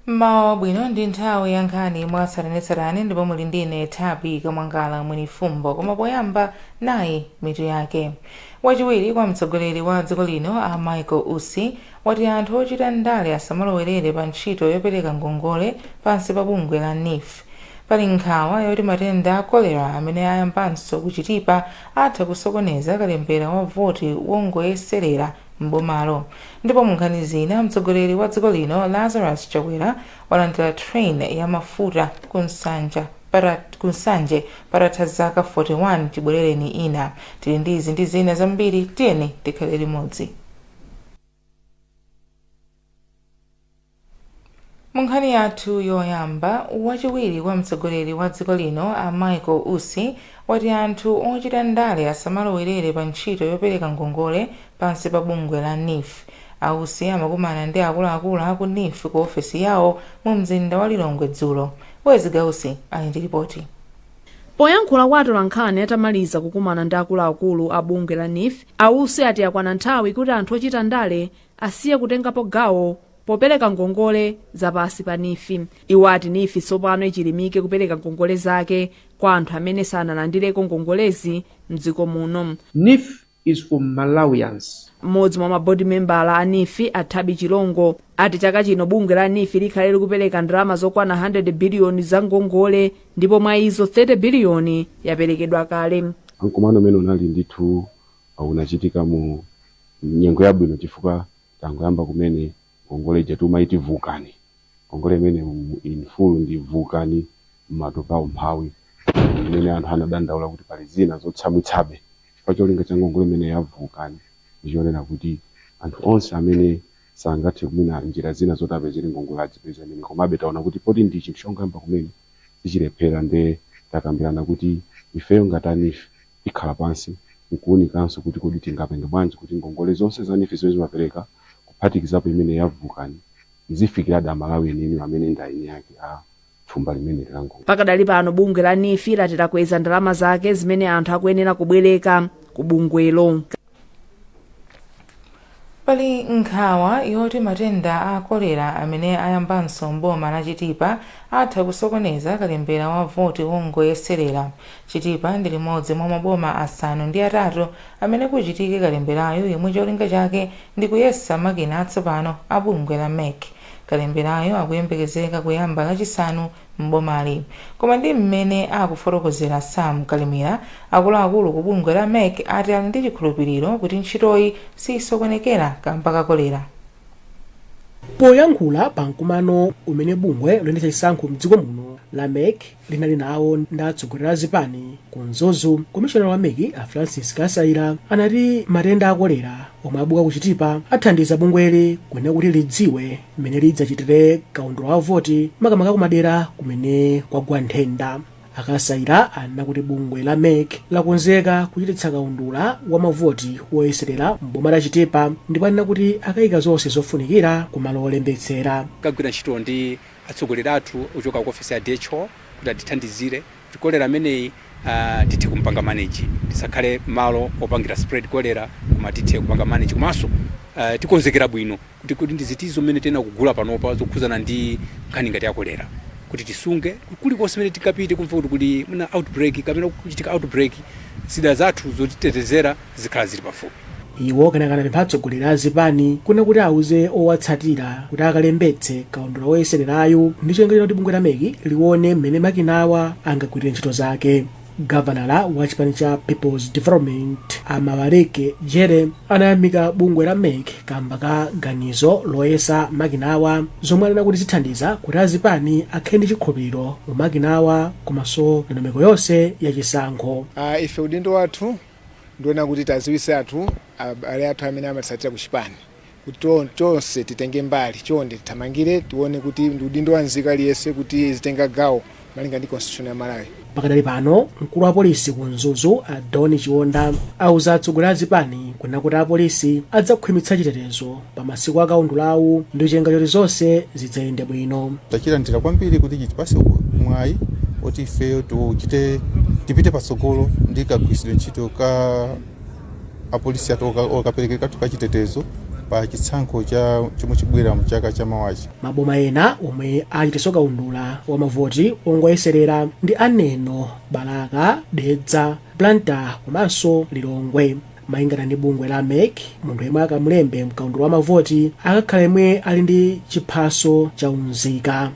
Mmawa wabwino, ndi nthawi ya nkhani mwatsatanetsatane ndipo muli ndine Thabi Kamwangala Mwenifumbo. Koma poyamba, nayi mitu yake. Wachiwiri kwa mtsogoleri wa dziko lino a Michael Usi wati anthu ochita ndale asamalowerere pa ntchito yopereka ngongole pansi pa bungwe la NEEF. Pali nkhawa yoti matenda a kolera amene ayambanso ku Chitipa atha kusokoneza kalembera wa voti wongoyeserera m'bomalo. Ndipo mu nkhani zina, mtsogoleri wa dziko lino Lazarus Chakwera walandira train ya mafuta ku Nsanje patatha zaka 41 chibwerereni ina. Tili ndi izi ndi zina zambiri, tiyeni tikhale limodzi. Mu nkhani yathu yoyamba, wachiwiri kwa mtsogoleri wa dziko lino a Michael Usi wati anthu ochita ndale asamalowerere pa ntchito yopereka ngongole pansi pa bungwe la NEEF. A Usi amakumana ndi akuluakulu aku NEEF ku ofesi yawo mu mzinda wa Lilongwe dzulo. Wezi Gausi ali ndi ripoti. Poyankhula kwa atolankhani atamaliza kukumana ndi akuluakulu a bungwe la NEEF, a Usi ati yakwana nthawi kuti anthu ochita ndale asiye kutengapo gawo popereka ngongole za pansi pa NEEF. Iwo ati NEEF tsopano ichilimike kupereka ngongole zake kwa anthu amene sanalandireko ngongolezi mdziko muno. NEEF is for Malawians. Mmodzi mwa mabodi membala a NEEF, a Thabi Chilongo, ati chaka chino bungwe la NEEF likhale likupereka ndalama zokwana 100 biliyoni za ngongole ndipo mwa izo 30 biliyoni yaperekedwa kale. Mkumano umene unali ndithu unachitika mu nyengo yabwino chifukwa tangoyamba kumene ngongole ija timaiti Vukani. Ngongole imene in full ndi Vukani M'matope a Umphawi, imene anthu anadandaula kuti pali zina zotsamwitsabe chifukwa cholinga cha ngongole imene ya Vukani ndi chonena kuti anthu onse amene sangathe kumene njira zina zoti apezere ngongole adzipeza imene. Komabe taona kuti poti ndi chinthu chongoyamba kumene, sichilephera, nde takambirana kuti ifeyo ngati a NEEF tikhala pansi nkuwunikanso kuti kodi tingapange bwanji kuti ngongole zonse za NEEF zimene zimapereka, kuphatikizapo imene ya Vukani, izifikiradi Amalawi enieni amene ndi eni ake a thumba limeneli la ngongole. Pakadali pano bungwe la NEEF lati lakweza ndalama zake zimene anthu akuyenera kubwereka ku bungwelo. Pali nkhawa yoti matenda a kolera amene ayambanso m'boma la Chitipa atha kusokoneza kalembera wa voti wongoyeserera. Chitipa ndi limodzi mwa maboma 8 amene kuchitike kalemberayo, yemwe cholinga chake ndi kuyesa makina atsopano a bungwe la MEC. Kalemberayo akuyembekezeka kuyamba Lachisanu m'bomali. Koma ndi mmene akufotokozera Sam Kalimira, akuluakulu ku bungwe la MEC ati ali ndi chikhulupiriro kuti ntchitoyi siyisokonekera kamba ka kolera. Poyankhula pa mkumano umene bungwe loyendetsa chisankho mdziko muno la MEC linali nawo ndi atsogoleri a zipani ku Mzuzu, komishonala wa MEC a Francis Kasaila anati matenda a kolera omwe abuka ku Chitipa athandiza bungweli kunena kuti lidziwe mmene lidzachitire kaundula wa voti, makamaka kumadera kumene kwagwa nthenda. A Kasaila anena kuti bungwe la MEC lakonzeka kuchititsa kaundula wa mavoti woyeserera m'boma la Chitipa ndipo anena kuti akayika zonse zofunikira kumalo olembetsera. Kagwira ntchito ndi atsogoleri athu ochoka ku ofisi ya DHO kuti atithandizire kuti kolera ameneyi tithe kumpanga manage, tisakhale malo opangira spread kolera, koma tithe kupanga manage. Komanso tikonzekera bwino kuti ndi zitizo mmene tena kugula panopa zokhuzana ndi nkhani ngati ya kolera, kuti tisunge kulikonse mmene tikapite kumva kuti kuli muna outbreak kapena kuchitika outbreak, zida zathu zotitetezera zikhala zili pafupi. Iwo kenaka anapempha atsogoleri a zipani kuna kuti auze owatsatira kuti akalembetse kaundula woyesererayo ndi cholinga kuti bungwe la MEC lione mmene makinawa angagwirire ntchito zake. Gavanala wa chipani cha People's Development a Mabaleke Jere anayamika bungwe la MEC kamba ka ganizo loyesa makinawa, zomwe anena kuti zithandiza kuti azipani akhale ndi chikhulupiriro mu makinawa komanso ndondomeko yonse yachisankho. Ife udindo wathu ndiona kuti taziwise athu abale athu amene amatsatira ku chipani kuti tonse titenge mbali. Chonde tithamangire tione kuti ndi udindo wa nzika aliyense kuti zitenga gawo malinga ndi constitution ya Malawi. Pakadali pano mkulu wa polisi ku Mzuzu a Don Chionda auza atsogoleri a zipani kunena kuti apolisi adzakhwimitsa chitetezo pa masiku akaundulawu ndi cholinga choti zonse zidzayende bwino. Tachilandira kwambiri kuti chitipase mwayi oti ifeyo tichite tipite patsogolo ndi kagwiritsidwe ntchito ka apolisi athu, okaperekedwe kathu ka chitetezo. Pa chisankho cha chomwe chibwera mu chaka chamawachi. Maboma ena omwe achitenso kaundula wa mavoti ongoyeserera ndi a Neno, Balaka, Dedza, Blantyre komanso Lilongwe. Malingana ndi bungwe la MEC, munthu yemwe akamulembe mkaundula wa mavoti akakhala yemwe ali ndi chiphaso cha unzika.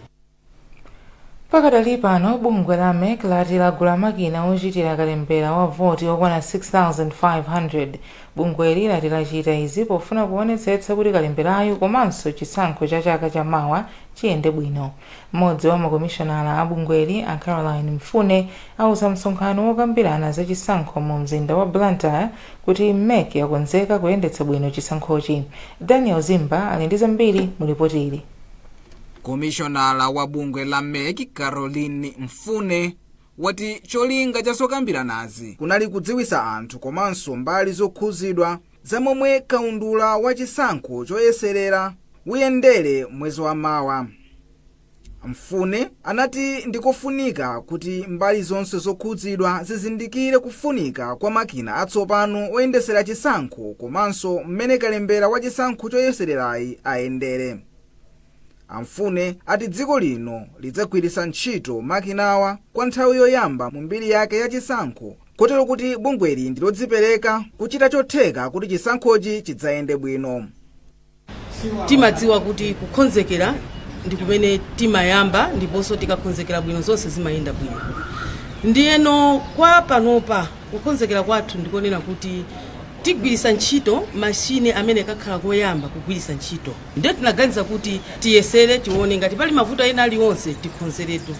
Pakadali pano, bungwe la MEC lati lagula makina ochitira kalembera wa voti okwana 6500. Bungweli lati lachita izi pofuna kuonetsetsa kuti kalemberayo komanso chisankho cha chaka chamawa chiyende bwino. Mmodzi wa makomishonala a bungweli, a Caroline Mfune, auza msonkhano wokambirana za chisankho mu mzinda wa Blantyre kuti MEC yakonzeka kuyendetsa bwino chisankhochi. Daniel Zimba ali ndi zambiri mu ripoti ili. Komishonala wa bungwe la MEC, Caroline Mfune, wati cholinga cha zokambiranazi kunali kudziwitsa anthu komanso mbali zokhuzidwa za momwe kaundula wa chisankho choyeserera uyendere mwezi wa mawa. Mfune anati ndikofunika kuti mbali zonse zokhudzidwa zizindikire kufunika kwa makina atsopano oyendesera chisankho komanso mmene kalembera wa chisankho choyesererayi ayendere. Amfune ati dziko lino lidzagwiritsa ntchito makinawa kwa nthawi yoyamba mu mbiri yake ya chisankho, kotero kuti bungweli ndi lodzipereka kuchita chotheka kuti chisankhochi chidzayende bwino. Timadziwa kuti kukonzekera ndi kumene timayamba, ndiponso tikakonzekera bwino zonse zimayenda bwino. Ndiyeno kwa panopa kukonzekera kwathu ndikonena kuti tigwiritsa ntchito mashine amene kakhala koyamba kugwiritsa ntchito. Ndiye tinaganiza kuti tiyesere, tione ngati pali mavuto ena aliwonse, tikonzeretu.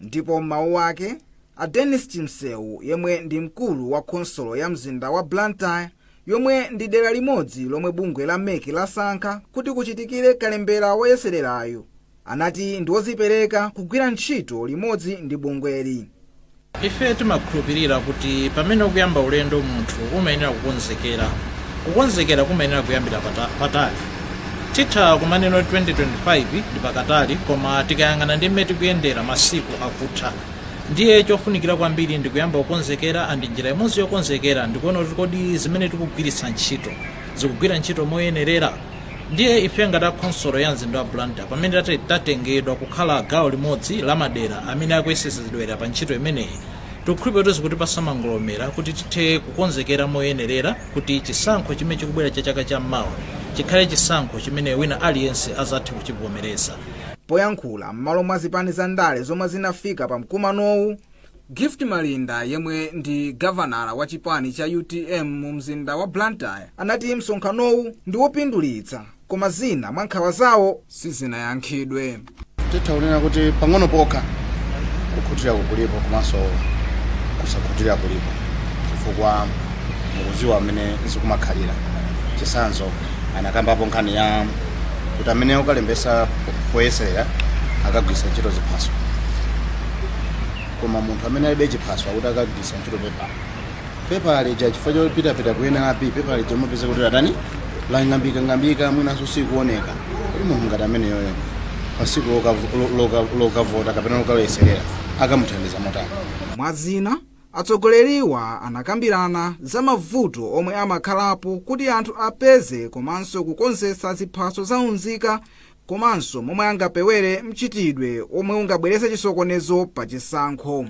Ndipo m'mawu ake, a Dennis Chimsewu, yemwe ndi mkulu wa khonsolo ya mzinda wa Blantyre, yomwe ndi dera limodzi lomwe bungwe la MEC lasankha kuti kuchitikire kalembera woyesererayo, anati ndi wozipereka kugwira ntchito limodzi ndi bungweli. Ife timakhulupirira kuti pamene ukuyamba ulendo munthu umayenera kukonzekera. Kukonzekera kumayenera kuyambira patali. Titha kumanena 2025 ndi pakatali, koma tikayang'ana ndi mmene tikuyendera, masiku akutha. Ndiye chofunikira kwambiri ndi kuyamba kukonzekera, and njira imodzi yokonzekera ndikuona kuti kodi zimene tikugwiritsa ntchito zikugwira ntchito moyenerera. Ndiye ife ngati akhonsolo ya mzinda wa Blantyre, pamene tatengedwa kukhala gawo limodzi la madera amene akuyesedwera pa ntchito imeneyi, tikukhulupirira kuti zikutipasa mangolomera kuti tithe kukonzekera moyenerera kuti chisankho chimene chikubwera cha chaka cham'mawa chikhale chisankho chimene wina aliyense azathe kuchivomereza. Poyankhula m'malo mwa zipani za ndale zomwe zinafika pa mkumanowu, Gift Malinda, yemwe ndi gavanala wa chipani cha UTM mu mzinda wa Blantyre, anati msonkhanowu ndi wopindulitsa, koma zina mwa nkhawa zawo sizinayankhidwe. Titha kunena kuti pang'ono pokha kukhutira kulipo komanso kusakhutira kulipo, chifukwa mukuziwa amene zikumakhalira. Chitsanzo, anakambapo nkhani ya kuti amene ukalembesa poyeserera akagwiritsa ntchito ziphaso, koma munthu amene alibe chiphaso akuti akagwiritsa ntchito pepala. Pepala lija, chifukwa chopitapita ku NRB, pepala lija mupeza kuti latani, lang'ambikang'ambika, mwinanso sikuoneka. Kuti munthu ngati ameneyoyo pasiku lokavota kapena lokaloyeserera akamuthandiza motani? Mwazina, atsogoleriwa anakambirana za mavuto omwe amakhalapo kuti anthu apeze komanso kukonzetsa ziphaso za unzika, komanso momwe angapewere mchitidwe omwe ungabweretse chisokonezo pa chisankho.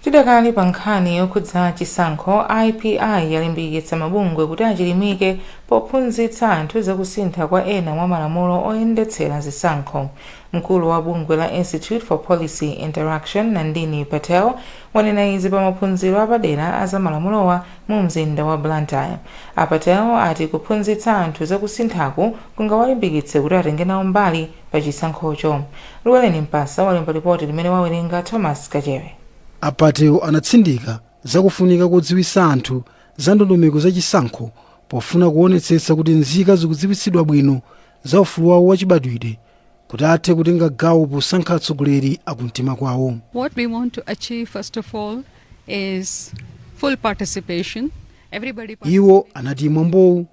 Tidakali pa nkhani yokhudza chisankho, IPI yalimbikitsa mabungwe kuti achilimike pophunzitsa anthu zakusintha kwa ena mwa malamulo oyendetsera zisankho. Mkulu wa bungwe la Institute for Policy Interaction, Nandini Patel, wanena izi pa maphunziro apadera a zamalamulowa mu mzinda wa Blantyre. A Patel ati kuphunzitsa anthu zakusinthaku kungawalimbikitse kuti atenge nawo mbali pa chisankhocho. Luweleni Mpasa walemba ripoti limene wawerenga Thomas Kachere. A Patel anatsindika zakufunika kodziwitsa anthu za ndondomeko za chisankho pofuna kuonetsetsa kuti nzika zikudziwitsidwa bwino za ufulu wawo wachibadwidwe kuti athe kutenga gawo posankha atsogoleri akumtima kwawo. What we want to achieve, first of all, is full participation. Everybody. Iwo anati mwambowu,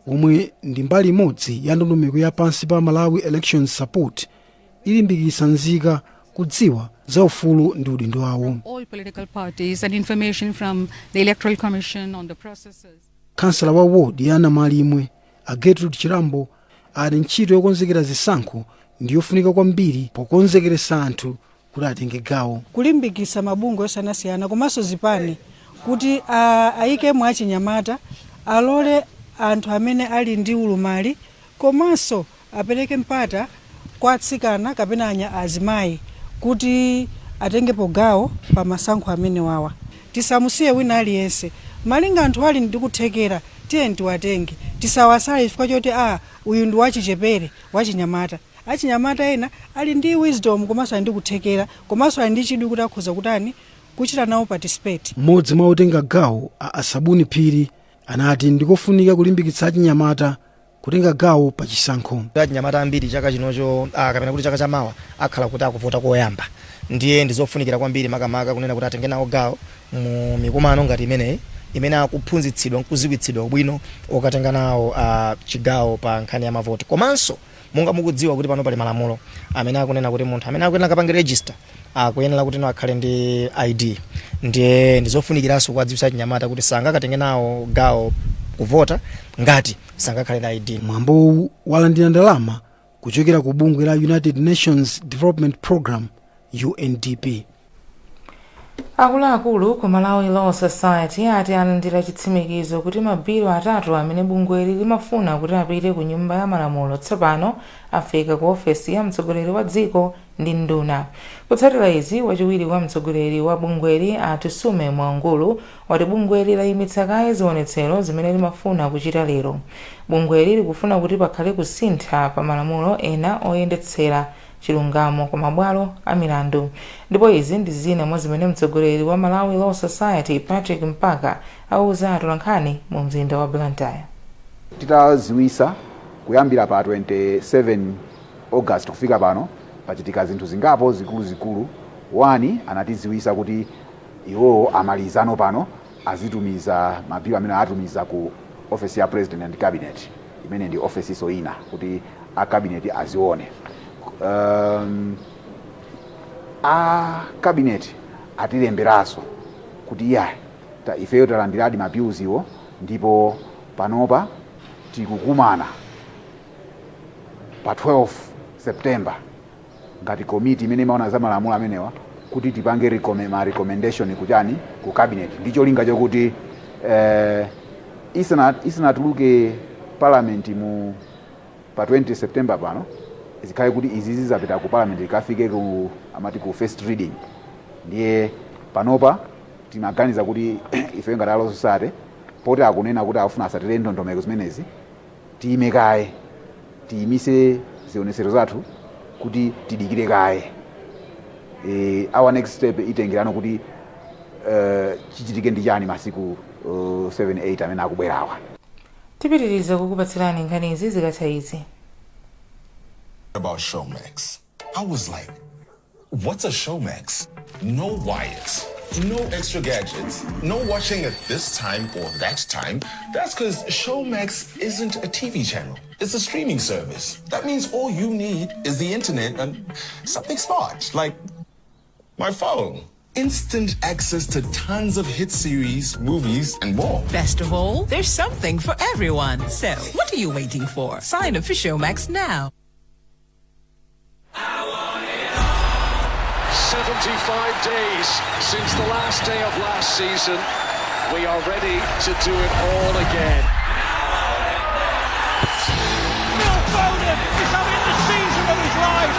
omwe ndi mbali imodzi ya ndondomeko ya pansi pa Malawi Elections Support, ilimbikitsa nzika kudziwa za ufulu ndi udindo wawo. All political parties and information from the Electoral Commission on the processes. Kansala wa ward ya Namalimwe, A Gertrude Chirambo ati ntchito yokonzekera zisankho ndiyofunika kwambiri pokonzekeretsa anthu kuti atenge gawo. Kulimbikitsa mabungwe osiyanasiyana komanso zipani kuti ayikemo achinyamata, alole anthu amene ali ndi ulumali, komanso apereke mpata kwa atsikana kapena azimayi kuti atengepo gawo pa masankho amenewawa. Tisamusiye wina aliyense. Malinga anthu ali ndi kuthekera, tiye tiwatenge, tisawasale chifukwa choti uyu ndi wachichepere, wachinyamata. Achinyamata ena ali ndi wisdom komanso ali ndi kuthekera komanso ali ndi chidwi kuti akhoza kutani, kuchita nawo participate. Mmodzi mwa otenga gawo, a Asabuni Phiri, anati ndikofunika kulimbikitsa achinyamata kutenga gawo pa chisankho. Achinyamata ambiri chaka chinocho, kapena kuti chaka chamawa, akhala kuti akuvota koyamba, ndiye ndizofunikira kwambiri makamaka kunena kuti atenge nawo gawo mu mikumano ngati imeneyi imene akuphunzitsidwa nkuziwitsidwa ubwino okatenga nawo chigawo pa nkhani ya mavoti. Komanso monga mukudziwa kuti pano pali malamulo amene akunena kuti munthu amene akuyenera kapange register akuyenera kuti no akhale ndi ID, ndiye ndizofunikiranso kuwadziwitsa achinyamata kuti sangakatenge nawo gawo kuvota ngati sangakhale ndi ID. Mwambowu walandira ndalama kuchokera ku bungwe la United Nations Development Program, UNDP. Akuluakulu ku Malawi Law Society ati alandira chitsimikizo kuti mabilu atatu amene bungweli limafuna kuti apite ku Nyumba ya Malamulo tsopano afika ku ofesi ya mtsogoleri wa dziko ndi nduna. Kutsatira izi, wachiwiri kwa mtsogoleri wa bungweli, a Tusume Mwaungulu, wati bungweli layimitsa kaye zionetsero zimene limafuna kuchita lero. Bungweli likufuna kuti pakhale kusintha pa malamulo ena oyendetsera chilungamo ku mabwalo a milandu, ndipo izi ndi zina mwa zimene mtsogoleri wa Malawi Law Society, Patrick Mpaka, auza atolankhani mu mzinda wa Blantyre. Titaziwisa kuyambira pa 27 August kufika pano, pachitika zinthu zingapo zikuluzikulu. 1, anatiziwisa kuti iwowo amalizano, pano azitumiza mabilu amene atumiza ku office ya President and Cabinet, imene ndi office ina kuti a cabinet azione. A cabinet atilemberanso kuti iya, ifeyo talandiradi ma bills iwo, ndipo panopa tikukumana pa 12 September ngati komiti imene imaona za malamulo amenewa kuti tipange ma recommendation kuchani, ku cabinet, ndi cholinga chokuti isanatuluke parliament mu pa 20 September pano, zikhale kuti izi zizapita ku parliament, ikafike ku, amati, ku first reading. Ndiye panopa timaganiza kuti ife ngati Law Society, poti akunena kuti akufuna asatire ndondomeko zimenezi, tiyime kaye, tiyimise zionesero zathu kuti tidikire kaye. Our next step itengerano kuti chichitike ndi chani masiku 7 8 amene akubwerawa. Tipitiriza kukupatsirani nkhanizi zikatha izi. About Showmax. I was like, what's a Showmax? No wires, no extra gadgets, no watching at this time or that time. That's because Showmax isn't a TV channel. It's a streaming service. That means all you need is the internet and something smart, like my phone. Instant access to tons of hit series, movies, and more. Best of all, there's something for everyone. So, what are you waiting for? Sign up for Showmax now. 75 days since the last day of last season. We are ready to do it all again. Phil Foden is having the season of his life.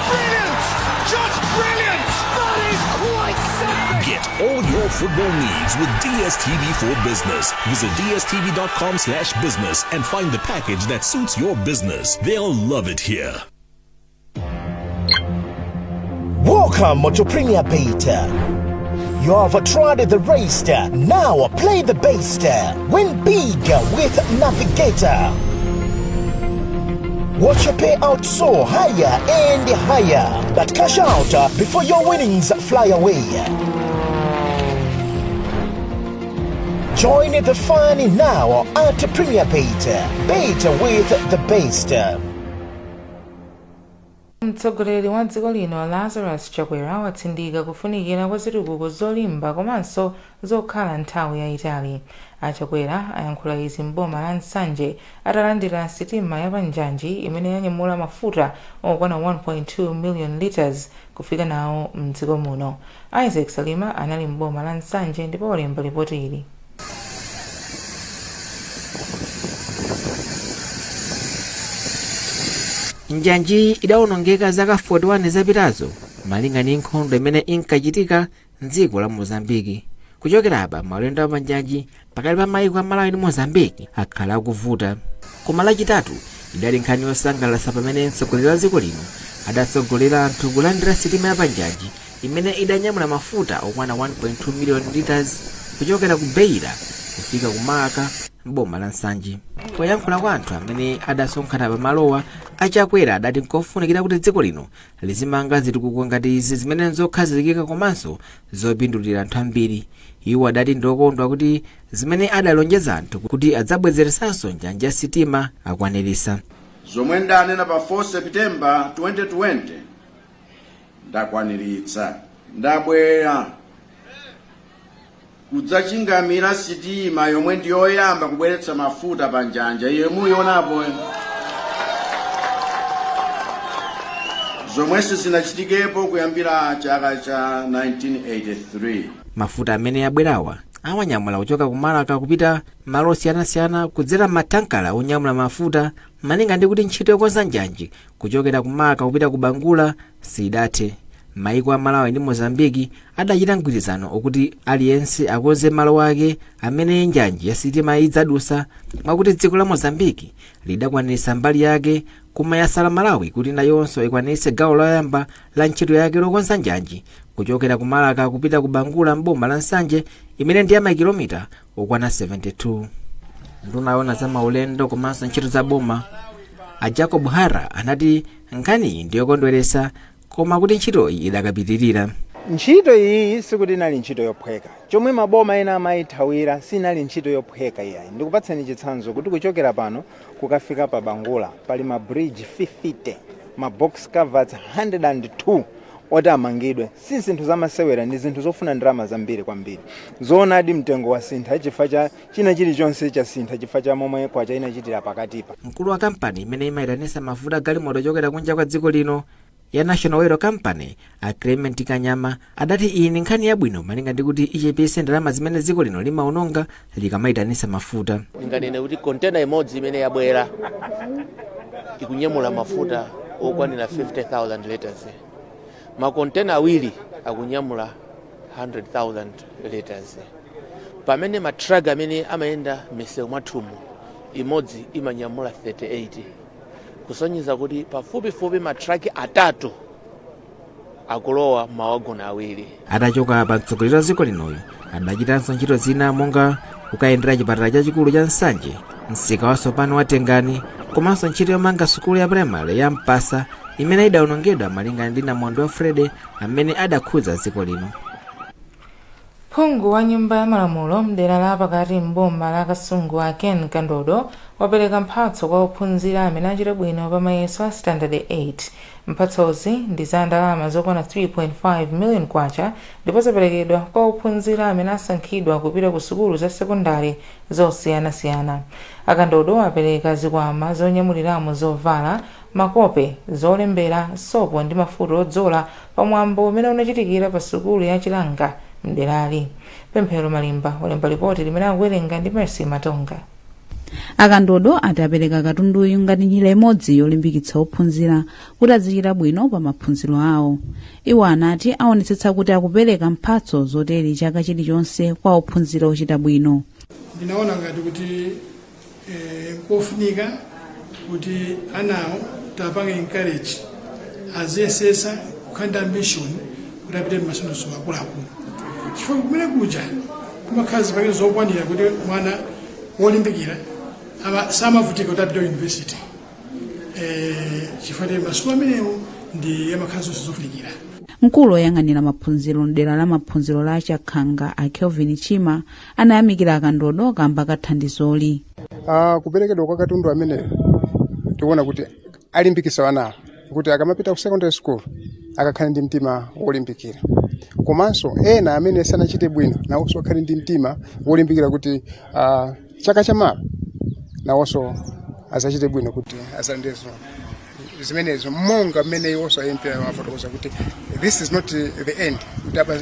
Brilliant! Just brilliant! That is quite something! Get all your football needs with DSTV for Business. Visit dstv.com/business and find the package that suits your business. They'll love it here. Welcome to Premier Bet. You have tried the rest. Now play the best. Win big with Navigator. Watch your payout soar higher and higher. But cash out before your winnings fly away. Join the fun now at Premier Bet. Bet with the best. Mtsogoleri wa dziko lino, Lazarus Chakwera, watsindika kufunikira kwa zitukuko zolimba komanso zokhala nthawi yayitali. Achakwera ayankhula izi m'boma la Nsanje atalandira sitima yapanjanji imene yanyamula mafuta okwana 1.2 million liters kufika nawo mdziko muno. Isaac Salima anali m'boma la Nsanje ndipo walemba lipoti ili. Njanjiyi idawonongeka zaka 41 zapitazo malinga ndi nkhondo imene inkachitika mdziko la Mozambiki. Kuchokera apa, maulendo apanjanji pakati pa maiko a Malawi ndi Mozambiki akhala akuvuta. Koma Lachitatu idali nkhani yosangalatsa pamene mtsogoleri wa dziko lino adatsogolera anthu kulandira sitima yapanjanji imene idanyamula mafuta okwana 1.2 million liters kuchokera ku Beira kufika ku Marka m'boma la Nsanje. Poyankhula kwa anthu amene adasonkhana pamalowa, a Chakwera adati nkofunikira kuti dziko lino lizimanga zitukuko ngati izi zimene nzokhazikika komanso zopindulira anthu ambiri. Iwo adati ndiokondwa kuti zimene adalonjeza anthu kuti adzabwezeretsanso njanji ya sitima akwaniritsa. Zomwe ndanena pa 4 September 2020 ndakwaniritsa. Ndabwera kudzachingamira sitima yomwe ndi yoyamba kubweretsa mafuta pa njanja iyo muyionapo, zomwe sizinachitikepo kuyambira chaka cha 1983. Mafuta amene abwerawa awanyamula kuchoka ku Marka kupita malo osiyanasiyana kudzera m'matankala onyamula mafuta, malinga ndi kuti ntchito yokonza njanji kuchokera ku Marka kupita ku Bangula siyidathe. Maiko a Malawi ndi Mozambiki adachita mgwirizano okuti aliyense akonze malo ake amene njanji ya sitima idzadusa, mwakuti dziko la Mozambiki lidakwaniritsa mbali yake, koma yasala Malawi kuti nayonso ikwaniritse gawo loyamba la ntchito yake lokonza njanji kuchokera ku Marka kupita ku Bangula m'boma la Nsanje, imene ndi ya makilomita okwana 72. Nduna yoona za maulendo komanso ntchito za boma a Jacob Hara anati nkhaniyi ndiyokondweretsa koma kuti ntchitoyi idakapitirira. Ntchito iyi sikuti inali ntchito yophweka, chomwe maboma ena amayithawira. Sinali ntchito yophweka iyayi. Ndikupatseni chitsanzo kuti kuchokera pano kukafika pa Bangula pali ma bridge 50, ma box culverts 102 oti amangidwe. Si zinthu zamasewera, ndi zinthu zofuna ndalama zambiri kwambiri. Zoonadi, mtengo wasintha chifukwa cha china chilichonse chasintha chifukwa cha momwe kwacha inachitira pakatipa. Mkulu wa kampani imene imayitanitsa mafuta galimoto ochokera kunja kwa dziko lino ya National Oil Company, a Clement Kanyama, adati iyi ndi nkhani yabwino malinga ndi kuti ichepetse ndalama zimene dziko lino limaononga likamayitanitsa mafuta. Ndinganene kuti kontena imodzi imene yabwera ikunyamula mafuta okwanira 50,000 liters. Makontena awiri akunyamula 100,000 liters, pamene matraki amene amayenda m'misewu mwathumu imodzi imanyamula 38, kusonyeza kuti pafupifupi matraki atatu akulowa mawagoni awiri. Atachoka pa, mtsogoleri wa dziko linoyo adachitanso ntchito zina monga kukayendera chipatala chachikulu cha Nsanje, msika watsopano wa Tengani, komanso ntchito yomanga sukulu ya primary ya Mpasa imene idawonongedwa malingana ndi namondwe wa Freddy amene adakhudza dziko lino. Phungu wa nyumba ya malamulo mdera la pakati m'boma la Kasungu a Ken Kandodo wapereka mphatso kwa ophunzira amene achita bwino pa mayeso a Standard 8. Mphatsozi ndi za ndalama zokwana 3.5 million kwacha ndipo zaperekedwa kwa ophunzira amene asankhidwa kupita ku sukulu za sekondari zosiyanasiyana. A Kandodo apereka zikwama zonyamuliramo zovala, makope, zolembera, sopo ndi mafuta odzola pa mwambo umene unachitikira pa sukulu ya Chilanga mderali. Pemphero Malimba walemba lipoti limene akuwerenga ndi Mercy Matonga. A Kandodo ati apereka katunduyu ngati njira imodzi yolimbikitsa ophunzira kuti azichita bwino pa maphunziro awo. Iwo anati aonetsetsa kuti akupereka mphatso zotere chaka chilichonse kwa ophunzira ochita bwino. Ndinaona ngati kuti kofunika kuti anawo tiwapange encourage aziyesesa kukhala ndi ambition kuti apite m'masukulu akuluakulu, chifukwa kumene kuja kumakhala zipangizo zokwanira kuti mwana wolimbikira samavutika kuti apite ku university, chifukwa kuti masukulu amenewo ndi amakhala zonse zofunikira. Mkulu oyang'anira maphunziro mdera la maphunziro la Chakhanga a Kelvin Chima anayamikira a Kandodo kamba ka thandizoli. Kuperekedwa kwa katundu ameneyo tikuona kuti alimbikitsa anawo kuti akamapita ku secondary school Akakhale ndi mtima wolimbikira, komanso ena amene sanachite bwino nawonso akhale ndi mtima wolimbikira kuti chaka chamawa nawonso azachite bwino, kuti azalandirezo zimenezo, monga mmene iwonso a MP afotokoza kuti this is not the end, kuti apa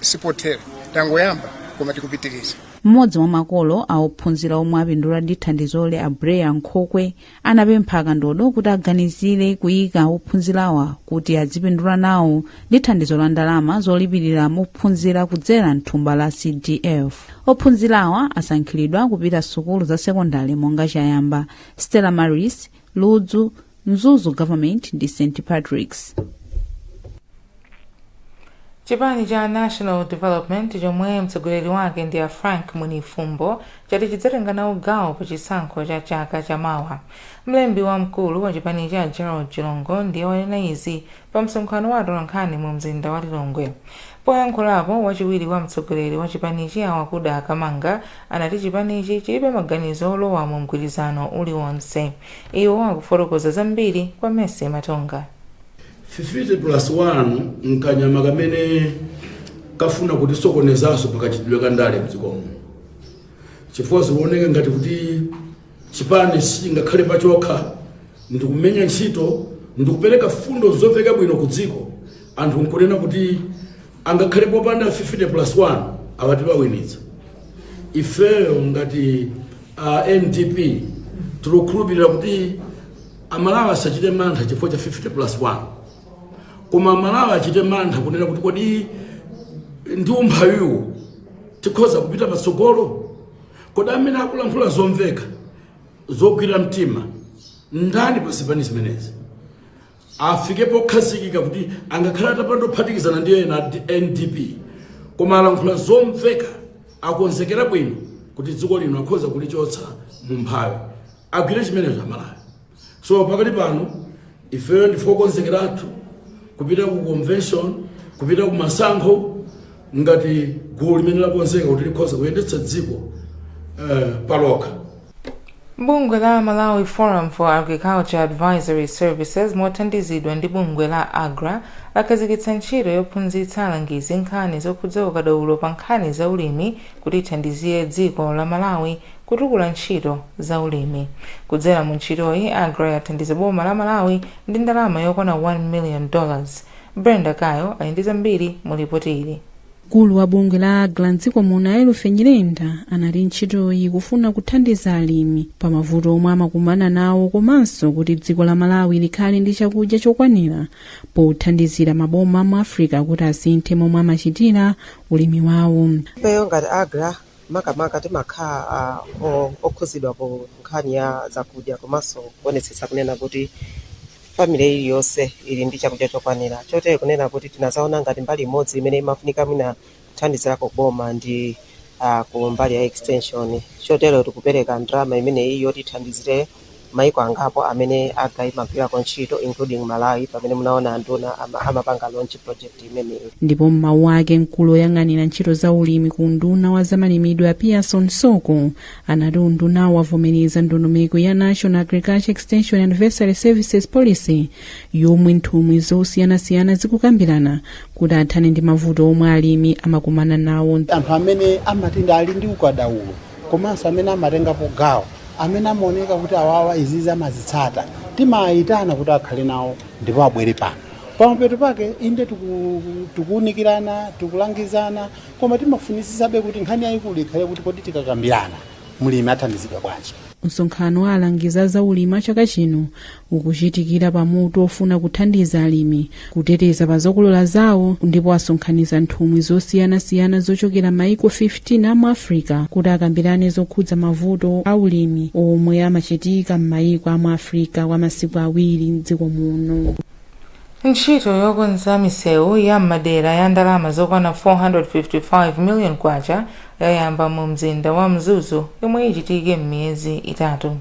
sipothera, tangoyamba koma tikupitiriza. Mmodzi mwa makolo a ophunzira omwe apindula ndi thandizoli, a Breya Nkhokwe, anapempha Akandodo kuti aganizire kuyika ophunzirawa kuti adzipindula nawo ndi thandizo la ndalama zolipirira mophunzira kudzera mthumba la CDF. Ophunzirawa asankhidwa kupita sukulu za sekondari monga Chayamba, Stella Maris, Ludzu, Mzuzu Government ndi St Patrick's. Chipani cha National Development, chomwe mtsogoleri wake ndi a Frank Mwenifumbo, chati chidzatenga nawo gawo pa chisankho cha chaka chamawa. Mlembi wamkulu wa chipani cha, Gerald Chilongo, ndiye wanena izi pa msonkhano wa atolankhani mu mzinda wa Lilongwe. Poyankhulapo, wachiwiri wa mtsogoleri wa chipanichi, a Wakuda Kamanga, anati chipanichi chilibe maganizo olowa mu mgwirizano uliwonse. Iwo akufotokoza zambiri kwa Messi Matonga. 50 plus 1 nkanyama kamene kafuna kutisokonezanso pakachitidwe kandale mdzikomo, chifukwa zikuoneka ngati kuti chipani sichingakhale pachokha ndikumenya ntchito ndikupereka fundo zomveka bwino ku dziko. Anthu nkunena kuti angakhale popanda 50 plus 1 awati pawinitsa. Ifeyo ngati NDP tikukhulupirira kuti Amalawi asachite mantha chifukwa cha 50 plus 1, koma Amalawi achite mantha kunena kuti kodi ndi umphawiwo tikhoza kupita patsogolo? Kodi amene akulankhula zomveka, zogwira mtima ndani pa zipani zimenezi? Afike pokhazikika kuti angakhale atapanda kuphatikizana ndi ena NDP, koma alankhula zomveka, akonzekera bwino kuti dziko lino akhoza kulichotsa mu umphawi. Agwire chimenezo Amalawi. So pakati pano ifeyo ndife okonzekeratu kupita ku convention, kupita ku masankho ngati gulu limene lakonzeka kuti likhoza kuyendetsa dziko palokha. Bungwe la Malawi Forum for Agriculture Advisory Services, mothandizidwa ndi bungwe la AGRA, lakhazikitsa ntchito yophunzitsa alangizi nkhani zokhudza ukadaulo pa nkhani za ulimi kuti ithandizire dziko la Malawi kutukula ntchito za ulimi. Kudzera mu ntchitoyi, AGRA yathandiza boma la Malawi ndi ndalama yokwana $1 million. Brenda Kayo ali ndi zambiri mu ripoti ili. Mkulu wa bungwe la AGRA mdziko muno, Elufe Nyirenda, anati ntchitoyi ikufuna kuthandiza alimi pa mavuto omwe amakumana nawo, komanso kuti dziko la Malawi likhale ndi chakudya chokwanira, pothandizira maboma mu Africa kuti asinthe momwe amachitira ulimi wawo. Ifeyo ngati AGRA, makamaka timakhala okhuzidwa ku nkhani ya zakudya, komanso kuonetsetsa kunena kuti family iliyonse ili ndi chakudya chokwanira. Chotero kunena kuti tinazaona ngati mbali imodzi imene imafunika mwina kuthandizirako boma ndi ku mbali ya extension. Chotero tikupereka ndalama imeneyi yoti ithandizire maiko angapo amene AGRA imagwirako ntchito, including Malawi, pamene munaona anduna amapanga launch project imeneyi. Ndipo m'mawu ake, mkulu oyang'anira ntchito za ulimi ku unduna wa zamalimidwe, a Pearson Soko, anati undunawo wavomereza ndondomeko ya National Agriculture Extension and Advisory Services Policy, yomwe nthumwi zosiyanasiyana zikukambirana kuti athane ndi mavuto omwe alimi amakumana nawo. Anthu amene amatinda ali ndi ukadaulo, komanso amene amatengapo gawo, amene amaoneka kuti awawa izizi amazitsata, timayitana kuti akhale nawo ndipo abwere pano. Pamapeto pake, inde, tikuwunikirana, tikulangizana, koma timafunisisabe kuti nkhani yayikulu ikhale kuti kodi tikakambirana mlimi athandizidwa bwanji? Msonkhano wa alangizi a zaulimi a chaka chino ukuchitikira pamutu ofuna kuthandiza alimi kuteteza pa zokolola zawo, ndipo asonkhaniza nthumwi zosiyanasiyana zochokera maiko 15 a mu Africa kuti akambirane zokhudza mavuto a ulimi omwe amachitika m'mayiko a mu Africa kwa masiku 2 mdziko muno. Ntchito yokonza misewu ya m'madera ya ndalama zokwana 455 million kwacha yayamba mu mzinda wa Mzuzu, yomwe ichitike m'miyezi 3.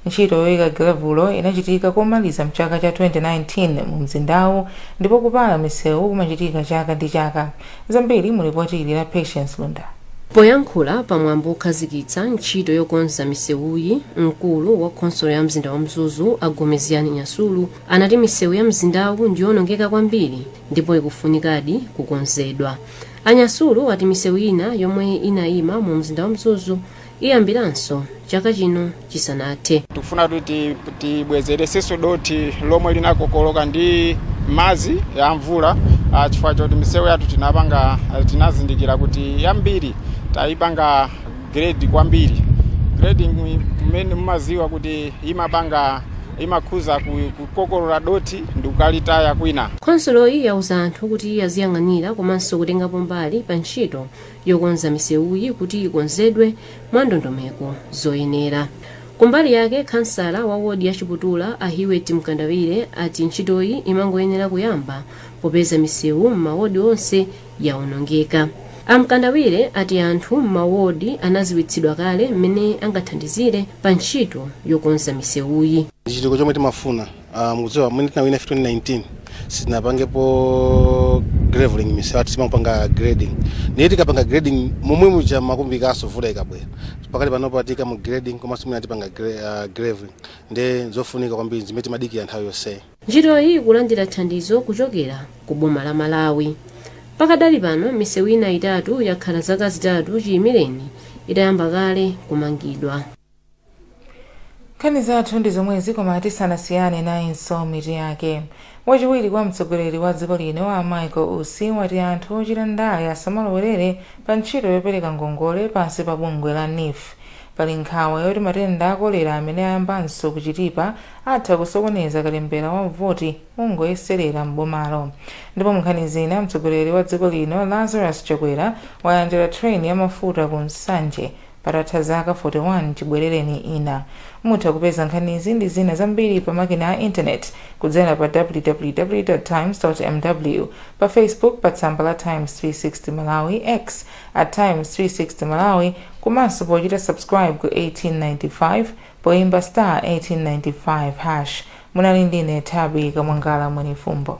Ntchito yoyika gilavulo inachitika komaliza mchaka cha 2019 mu mzindawu, ndipo kupala misewu kumachitika chaka ndi chaka. Zambiri mu ripoti ili la Patience Lunda. Poyankhula pamwambo okhazikitsa ntchito yokonza misewuyi, mkulu wa khonsolo ya mzinda wa Mzuzu, a Gomezgani Nyasulu, anati misewu ya mzindawu ndiyonongeka kwambiri ndipo ikufunikadi kukonzedwa. A Nyasulu ati misewu ina yomwe inayima mu mzinda wa Mzuzu iyambiranso chaka chino chisanathe. Tikufuna kuti tibwezeresenso dothi lomwe linakokoloka ndi madzi ya mvula, chifukwa choti misewu yathu tinapanga, tinazindikira kuti yambiri tayipanga grade kwambiri. Grading mmene mumaziwa kuti imapanga imakhuza kukokolola dothi ndi kukalitaya kwina. Khonsoloyi yauza anthu kuti aziyang'anira komanso kutengapo mbali pa ntchito yokonza misewuyi kuti ikonzedwe mwa ndondomeko zoyenera. Kumbali yake, khansala wa wodi ya Chiputula, a Hewet Mkandawire, ati ntchitoyi imangoyenera kuyamba popeza misewu m'mawodi onse yawonongeka. A Mkandawire ati anthu m'mawodi anaziwitsidwa kale mmene angathandizire pa ntchito yokonza misewuyi. Ndi chitukuko chomwe timafuna. Mukudziwa mmene tinawina 2019 sitinapangepo graveling misewu athu, timapanga grading. Ndiye tikapanga grading momwe muja makumbikaso mvula ikabwera. Pakali panopa tika mu grading komanso mwina tipanga graveling, ndiye zofunika kwambiri zimene timadikira nthawi yonseyi. Ntchitoyi ikulandira thandizo kuchokera ku boma la Malawi. Pakadali pano misewu ina itatu yakhala zaka 3 chiyimireni itayamba kale kumangidwa. Nkhani zathu ndi zomwezi, koma tisanasiyane nayinso mitu yake. Wachiwiri kwa mtsogoleri wa dziko lino, a Michael Usi, wati anthu ochita ndale asamalowerere pa ntchito yopereka ngongole pansi pa bungwe la NEEF. Pali nkhawa yoti matenda a kolera amene ayambanso ku Chitipa atha kusokoneza kalembera wa voti wongoyeserera m'bomalo. Ndipo munkhani zina, mtsogoleri wa dziko lino Lazarus Chakwera walandira train ya mafuta ku Nsanje patatha zaka 41 chibwerereni ina. Mutha kupeza nkhanizi ndi zina zambiri pa makina a internet kudzera pa www.times.mw, pa Facebook pa tsamba la Times 360 Malawi, X @Times360Malawi, komanso pochita subscribe ku 1895 poimba *1895#. Munali ndine Thabi Kamwangala Mwenifumbo.